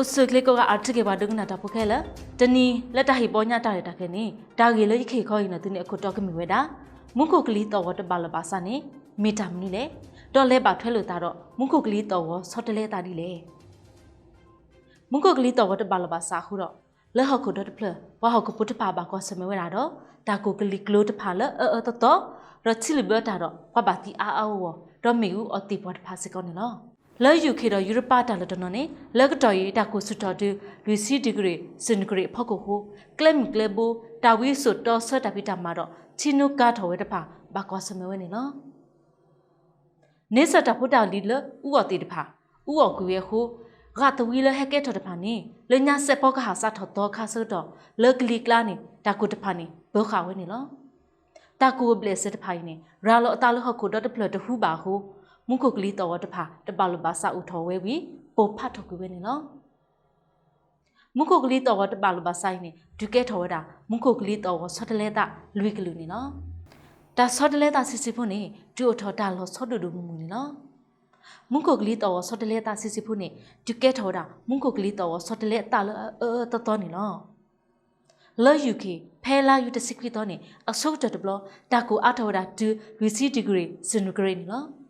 အိၣ်ဆူၣ်ချ့ကိးဂၤ အါထီၣ်က့ၤပှၤဒိကနၣ်တၢ်ဖိခဲလၢာ်, တနံၤလၢတၢ်ဟ့ၣ်ဘီညါတၢ်ရဲၣ်တၢ်ကျဲၤန့ၣ် တၢ်ဂ့ၢ်လၢယကဟ့ၣ်ခီဟ့ၣ်နီၤသုန့ၣ် အခိၣ်တီကမ့ၢ်ဝဲဒၣ် မူခိၣ်ကလံၤသီၣ်ဂီၤတဘၣ်လီၢ်ဘၣ်စးန့ၣ် မ့ၢ်တၢ်မနုၤလဲၣ်, ဒီးလဲၤဘၣ်ထွဲလိာ်သးဒီး မူခိၣ်ကလံၤသီၣ်ဂီၤဆီတလဲသးဒ်လဲၣ်. မူခိၣ်ကလံၤသီၣ်ဂီၤတဘၣ်လီၢ်ဘၣ်စးအဃိဒီး လၢဟီၣ်ခိၣ်ဒီတဖျၢၣ် ပှၤဟီၣ်ခိၣ်ဖိတဖၣ်ဘၣ်ကွၢ်ဆၢၣ်မဲာ်ဝဲဒၣ်ဒီး တၢ်ကိၢ်ကလံၤကျိၤတဖၣ်လၢအအၢအၢသီသီ, ဒီးထံလုၢ်ဘၢတၢ်ဒီး ပှၤဘၣ်သံအါအါဂီၢ်ဂီၢ်, ဒီးမ့ၣ်အူအီၣ်သ့ၣ်ပှၢ်တဖၣ်စ့ၢ်ကီးန့ၣ်လီၤ. လၢ ယူၣ်ခ့ၣ် ဒီးယူရပၤတၢ်လီၢ်တနီၤန့ၣ် လၢကတီၢ်အံၤ တၢ်ကိၢ်ဆူၣ်ထီၣ်တုၤ လွံၢ်ဆံ degree centigrade အဖီခိၣ်အဃိ ကျဲမုၢ်ကျဲဘိ, တၢ်ဝံစိာ်တီဆၢတၢ်ဖံးတၢ်မၤဒီး ထံနိကါထီၣ်ဝဲတဖၣ် ဘၣ်ကွၢ်ဆၢၣ်မဲာ်ဝဲန့ၣ်လီၤ. န့ဆၢၣ်တၢ်ဖိတၢ်လံၤလၢအူအီၣ်သ့ၣ်တဖၣ် အူအီၣ်ကွံာ်ဝဲအဃိ ဂာ်သဝံလၢဟဲကဲထီၣ်တဖၣ်န့ၣ် လၢညါစဲးဖီကဟၣ်စးထီၣ်သီခါဆၢကတီၢ် လၢကလံၤကျါန့ၣ် တၢ်ကိၢ်တဖၣ်န့ၣ် ပၢဃာ်ဝဲန့ၣ်လီၤ. တၢ်ကိၢ်အဘျဲၣ်စဲးတဖၣ်အံၤန့ၣ် ရၤလီၤအသးလၢဟီၣ်ခိၣ်ဒီတဖျၢၣ်တဟူဘၣ်အဃိ မူခိၣ်ကလံၤသီၣ်ဂီၤတဖၣ် တဘၣ်လီၢ်ဘၣ်စးအိၣ်ထီၣ်ဝဲဝံၤ ပိၢ်ဖးထီၣ်ကွံာ်ဝဲန့ၣ်လီၤ. မူခိၣ်ကလံၤသီၣ်ဂီၤတဘၣ်လီၢ်ဘၣ်စးအံၤန့ၣ် ဒုးကဲထီၣ်ဝဲဒၣ် မူခိၣ်ကလံၤသီၣ်ဂီၤဆီတလဲသးလွံၢ်ကလုာ်န့ၣ်လီၤ. တၢ်ဆီတလဲသးဆံးဆံးဖိန့ၣ် ဒုးအိၣ်ထီၣ်တၢ်လီၢ်ဆီဒိၣ်ဒိၣ်မုၢ်မုၢ်န့ၣ်လီၤ. မူခိၣ်ကလံၤသီၣ်ဂီၤဆီတလဲသးဆံးဆံးဖိန့ၣ် ဒုးကဲထီၣ်ဝဲဒၣ် မူခိၣ်ကလံၤသီၣ်ဂီၤဆီတလဲသးလၢအအၢအၢသီသီန့ၣ်လီၤ. လၢ ယူၣ်ခ့ၣ် ဖဲလါယူၤတဆံခွံသီန့ၣ် အဆိကတၢၢ်တဘျီ တၢ်ကိၢ်အါထီၣ်ဝဲဒၣ်တုၤ လွံၢ်ဆံ degree centigrade န့ၣ်လီၤ.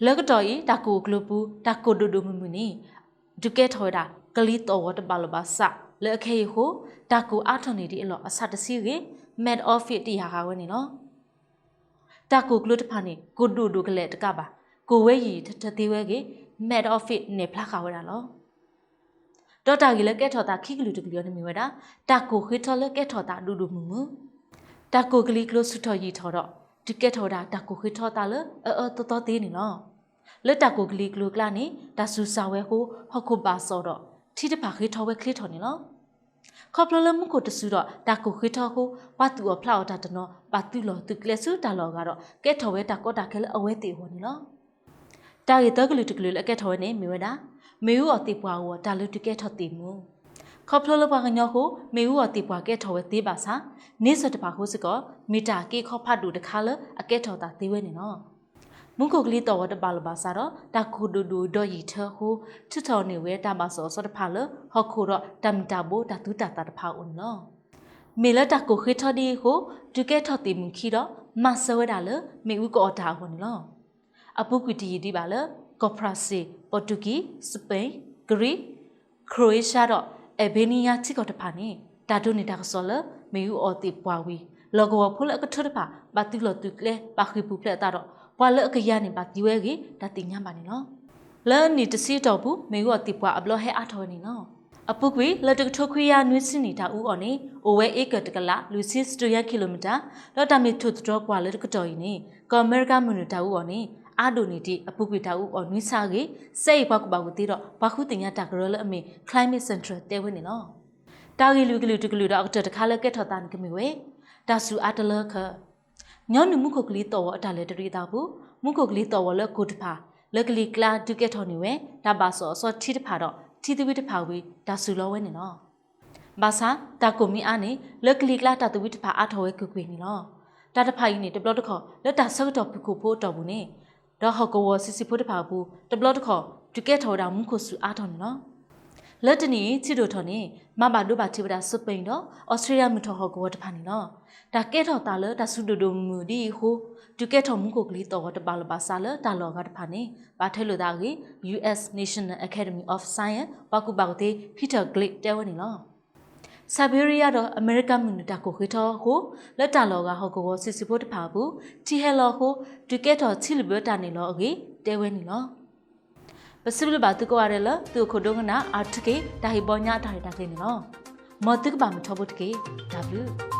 လၢကတီၢ်အံၤ တၢ်ကိၢ်အကျိၤပူၤ တၢ်ကိၢ်ဒိၣ်ဒိၣ်မုၢ်မုၢ်န့ၣ် ဒုးကဲထီၣ်ဝဲဒၣ် ကလံၤသီၣ်ဂီၤတဘၣ်လီၢ်ဘၣ်စး လၢအခဲအံၤအဃိ တၢ်ကိၢ်အါထီၣ်န့ၢ်ဒံးအလီၢ်အဆၣ်တဆံဂ့ၤ magnitude တယၢ်ဂၤဝဲန့ၣ်လီၤ. တၢ်ကိၢ်ကျိၤတဖၣ်န့ၣ် ကိၢ်ဒိၣ်ဒိၣ်ကလဲာ်တကးဘၣ် ကိၢ်ဝဲယံာ်ယံာ်ထၢထၢသ့ဝဲအဂ့ၢ် magnitude နဲၣ်ဖျါဃာ်ဝဲဒၣ်လီၤ. ဒီးတၢ်ဂ့ၢ်လၢကဲထီၣ်သးခံကလုာ်တကလုာ်အံၤန့ၣ်မ့ၢ်ဝဲဒၣ် တၢ်ကိၢ်ဃ့ထီလၢကဲထီၣ်သးဒိၣ်ဒိၣ်မုၢ်မုၢ်, တၢ်ကိၢ်ကလံၤကျိၤဆူၣ်ထီၣ်ယံာ်ထီၣ်ဒီး ဒုးကဲထီၣ်ဝဲဒၣ်တၢ်ကိၢ်ဃ့ထီသးလၢအအၢသီသီသ့န့ၣ်လီၤ. လၢတၢ်ကိၢ်ကလံၤကျိၤအကျါန့ၣ် တၢ်စူၤစၢ်ဝဲအဃိ ဟီၣ်ခိၣ်ဘၣ်စီၣ်ဒီး ထံတဖၣ်ဃ့ထီဝဲချ့ထီၣ်န့ၣ်လီၤ. ခီဖျိလၢမူခိၣ်တစူၤဒီးတၢ်ကိၢ်ဃ့ထီအဃိ ပှၤသူၣ်အီၣ်ဖျးအီၣ်တၢ်တနီၤ ဘၣ်သုးလီၢ်သုးကျဲဆူတၢ်လီၢ်အဂၤဒီး ကဲထီၣ်ဝဲတၢ်ကီတၢ်ခဲလၢအဝဲသ့ၣ်အဂီၢ်န့ၣ်လီၤ. တၢ်ဂ့ၢ်သၢကလုာ်တကလုာ်လၢအကဲထီၣ်ဝဲန့ၣ်မ့ၢ်ဝဲဒၣ် မ့ၣ်အူအီၣ်သ့ၣ်ပှၢ်အဂီၢ် တၢ်လၢဒုးကဲထီၣ်သ့ၣ်မူၤ, ခီဖျိလၢပှၤကညီအဃိ မ့ၣ်အူအီၣ်သ့ၣ်ပှၢ်ကဲထီၣ်ဝဲသ့ဘၣ်ဆၣ် န့ဆၢၣ်တဖၣ်အဃိစ့ၢ်ကီး မ့ၢ်တၢ်က့အခီဖးဒိၣ်တခါလၢအကဲထီၣ်သးသ့ဝဲန့ၣ်လီၤ. မူခိၣ်ကလံၤသီၣ်ဂီၤတဘၣ်လီၢ်ဘၣ်စးဒီး တၢ်ကိၢ်ဒိၣ်ဒိၣ်ဒီးယံာ်ထၢအဃိ ထုးထီၣ်န့ၢ်ဝဲတၢ်ဘၣ်စီၣ်အစီတဖၣ်လၢဟီၣ်ခိၣ်ဒီးတၢ်မုၢ်တၢ်ဘိတၢ်သူတၢ်သၣ်တဖၣ်အအိၣ်န့ၣ်လီၤ. မ့ၢ်လၢတၢ်ကိၢ်ဃ့ထီဒ်အံၤအဃိ ဒုးကဲထီၣ်သ့ၣ်မုၤခံဒီး မၤစၢၤဝဲဒၣ်လၢမ့ၣ်အူကအီၣ်တၢ်အဂီၢ်န့ၣ်လီၤ. အပူၤကွံာ်တယံာ်ဒံးဘၣ်လၢ ကီၢ်ဖရၣ်စ့ၣ်, ပီၣ်တူဂံ, စပ့ၣ်, ကရံး, ခရူၤအ့ရှါဒီး အဲၣ်ဘ့နံယါထံကီၢ်တဖၣ်န့ၣ် တၢ်ဒိးန့ၢ်တၢ်ကစီၣ်လၢမ့ၣ်အူအီၣ်သ့ၣ်ပှၢ်ဝံၤ လီၢ်ကဝီၤဖိလၢအကထိတဖၣ် ဘၣ်သုးလီၢ်သုးကျဲ ဘၣ်ဃ့ၢ်ပူၤဖျဲးအသးဒီး ပှၤလၢအကယၤန့ၣ်ဘၣ်သံဝဲအဂ့ၢ် တၢ်သ့ၣ်ညါဘၣ်န့ၣ်လီၤ. လၢနံၣ်တဆံအတီၢ်ပူၤ မ့ၣ်အူအီၣ်သ့ၣ်ပှၢ်အဘျီဟဲအါထီၣ်ဝဲန့ၣ်လီၤ. အပူၤကွံာ် လၢတကထိခွံကယၤနွံဆံနံၣ်တၢ်အူအီၣ်န့ၣ် အိၣ်ဝဲအ့ကၢၣ်တကလး လွံၢ်ဆံ square kilometer ဒီးတၢ်မ့ၢ်ထိၣ်သတြီၤကွၢ်လၢတကတီၢ်အံၤန့ၣ် ကီၢ်အမဲရကၤမုၢ်နုာ်တၢ်အူအီၣ်န့ၣ် အါဒိၣ်န့ၢ်ဒံးအပူၤကွံာ်တၢ်အူအီၣ်နွံဆံအဂ့ၢ် စဲအံၤပှၤကူၣ်ဘၣ်ကူၣ်သ့ဒီး ပှၤဃုသ့ၣ်ညါတၢ်ကရၢလၢအမ့ၢ် Climate Central တဲဝဲန့ၣ်လီၤ. တၢ်ဂ့ၢ်လွံၢ်ကလုာ်တကလုာ်ဒီးအကတၢၢ်တခါလၢကဲထီၣ်သးန့ၣ်ကမ့ၢ်ဝဲ တၢ်စူၤအါတလၢခဲ ညီနုၢ်မူခိၣ်ကလံၤသီၣ်ဂီၤအတၢ်လဲၤတရံးအသးအပူၤ မူခိၣ်ကလံၤသီၣ်ဂီၤလၢအကိၢ်တဖၣ် လၢကလံၤကျါဒုးကဲထီၣ်န့ၢ်ဝဲ တၢ်ဘၣ်စီၣ်အစီထံတဖၣ်ဒီး ထံသဝံတဖၣ်ဝံၤ တၢ်စူၤလီၤဝဲန့ၣ်လီၤ. ဘၣ်ဆၣ် တၢ်ကိၢ်မ့ၢ်အါန့ၣ် လၢကလံၤကျါတၢ်သဝံတဖၣ်အါထီၣ်ဝဲကွ့ၢ်ကွ့ၢ်န့ၣ်လီၤ. တၢ်တဖၣ်အံၤန့ၣ် တဘျီတခီၣ် လၢတၢ်ဆၢကတီၢ်ဖုၣ်ကိာ်ဖိအတီၢ်ပူၤန့ၣ် ဒီးဟီၣ်ကဝီၤဆံးဆံးဖိတဖၣ်အပူၤ တဘျီတခီၣ် ဒုးကဲထီၣ်ဝဲဒၣ်မူခိၣ်စူၤအါထီၣ်န့ၣ်လီၤ. လၢတနံၣ်အံၤ ထံဒိၣ်ထီၣ်န့ၣ် မၤဘၣ်ဒိဘၣ်ထံးဝဲဒၣ် စပ့ၣ်ဒီး အီစထြ့လယါမုၢ်ထီၣ်ဟီၣ်ကဝီၤတဖၣ်န့ၣ်လီၤ. တၢ်ကဲထီၣ်သးလၢတၢ်စူၤဒိၣ်ဒိၣ်မုၢ်မုၢ်ဒ်အံၤအဃိ ဒုးကဲထီၣ်မူခိၣ်ကလံၤသီၣ်ဂီၤတဘၣ်လီၢ်ဘၣ်စးလၢတၢ်လီၢ်အဂၤတဖၣ်န့ၣ် ဘၣ်ထွဲလိာ်သးအဂ့ၢ် US National Academy of Science ပှၤကူၣ်ဘၣ်ကူၣ်သ့ Peter Glick တဲဝဲန့ၣ်လီၤ. Siberia ဒီးအမဲရကၤမုၢ်နုာ်တၢ်ကိၢ်ဃ့ထီအဃိ လၢတၢ်လီၢ်အဂၤဟီၣ်ကဝီၤဆံးဆံးဖိတဖၣ်အပူၤ ထံဟဲလီၤအဃိ ဒုးကဲထီၣ်ထံလုၢ်ဘၢတၢ်န့ၢ်လီၤအဂ့ၢ် တဲဝဲန့ၣ်လီၤ. ပစံးဘျုးဘၣ်သုကိးဂၤဒဲးလၢ သုအိၣ်ခိးဒိကနၣ် R two K တၢ်ဟ့ၣ်ဘီညါအတၢ်ရဲၣ်တၢ်ကျဲၤန့ၣ်လီၤ. မ်သုကဘၣ်မုာ်ထီဘိတက့ၢ်. တၢ်ဘျုး